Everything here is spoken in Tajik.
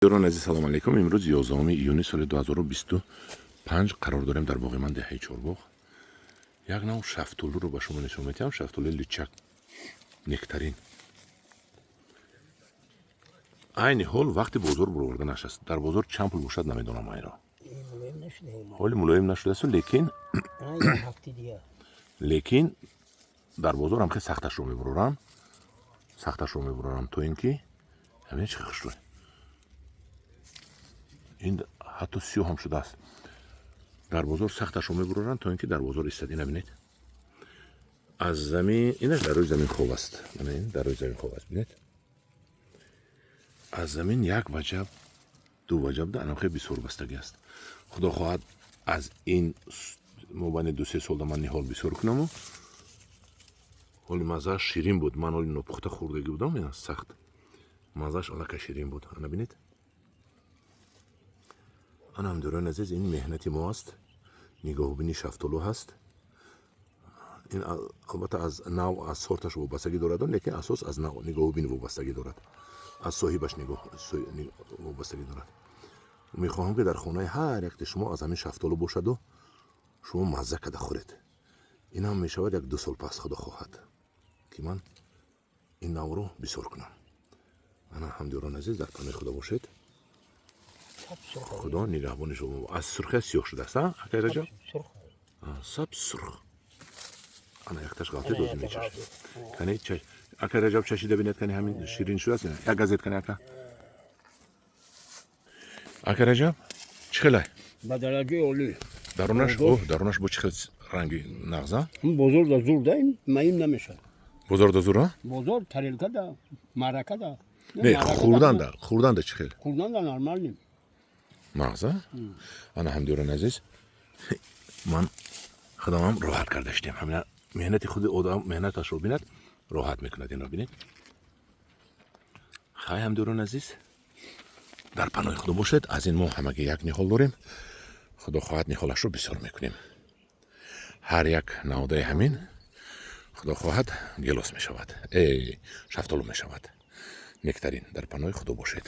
Дӯстони азиз, салом алейкум. Имрӯз 11 июни соли 2025 қарор дорем дар боғи ман, деҳаи Чорбоғ. Як нав шафтолуро ба шумо нишон медиҳам, шафтолуи личак, нектарин. Айни ҳол вақти бозор буроварданаш аст. Дар бозор чанд пул бошад, намедонам айро. Ҳоли мулоим нашудааст, лекин дар бозор ҳам хеле сахташро мебурорам, сахташро мебурорам, то ин ки ҳамин чӣ хушрӯй. Ин ҳатто сиёҳам шудааст. Дар бозор сахташро мебуроранд, то ин ки дар бозор истад. Ина бинед, аз замин, инаш дар рӯи замин хоб аст. Мана, ин дар рӯи замин хоб аст. Бинед, аз замин як ваҷаб, ду ваҷаб да анам хеле бисёр бастагӣ аст. Худо хоҳад, аз ин мобайни 2-се солда ман ниҳол бисёр кунаму. Ҳоли маззааш ширин буд. Ман ҳоли нопухта хӯрдагӣ будам, ина сахт маззааш аллакай ширин буд. Ана бинед, ана, ҳамдиёрони азиз, ин меҳнати мо аст, нигоҳубини шафтолу ҳаст. Ин албатта аз нав, аз сорташ вобастагӣ дорад, лекин асос аз нигоҳубин вобастагӣ дорад, аз соҳибаш вобастагӣ дорад. Мехоҳам, ки дар хонаи ҳар якти шумо аз ҳамин шафтолу бошаду шумо мазза карда хӯред. Инам мешавад як 2 сол пас, худо хоҳад, ки ман ин навро бисёр кунам. Ана, ҳамдиёрони азиз, дар паноҳи Худо бошед. Худо нигаҳбони шумо. Аз сурхия сиёҳ шудааст, акай Раҷаб, саб сурх. Ана, якташ ғалтид, озӣ мечашид. Кани, акай Раҷаб, чашида бинед, кани, ҳамин ширин шудааст. Як газет кани, ака. Акай Раҷаб, чӣ хелай? Ба дараҷаи олӣ. Дарунаш, о, дарунаш бо чӣ хел ранги нағза. Бозор да зур да, маим намешавад. Бозор да зур, а? Бозор тарелка да, марака да. Не, хӯрданда, хӯрданда чӣ хел? Хӯрданда нормальный. Нағза. Ана, ҳамдиёрони азиз, ман худамам роҳат карда шудем. Ҳамина меҳнати худи одам меҳнаташро бинад, роҳат мекунад. Инро бинед. Хай, ҳамдиёрони азиз, дар паноҳи Худо бошед. Аз ин мо ҳамагӣ як ниҳол дорем. Худо хоҳад, ниҳолашро бисёр мекунем. Ҳар як навдаи ҳамин, худо хоҳад, гелос мешавад, шафтолу мешавад, нектарин. Дар паноҳи Худо бошед.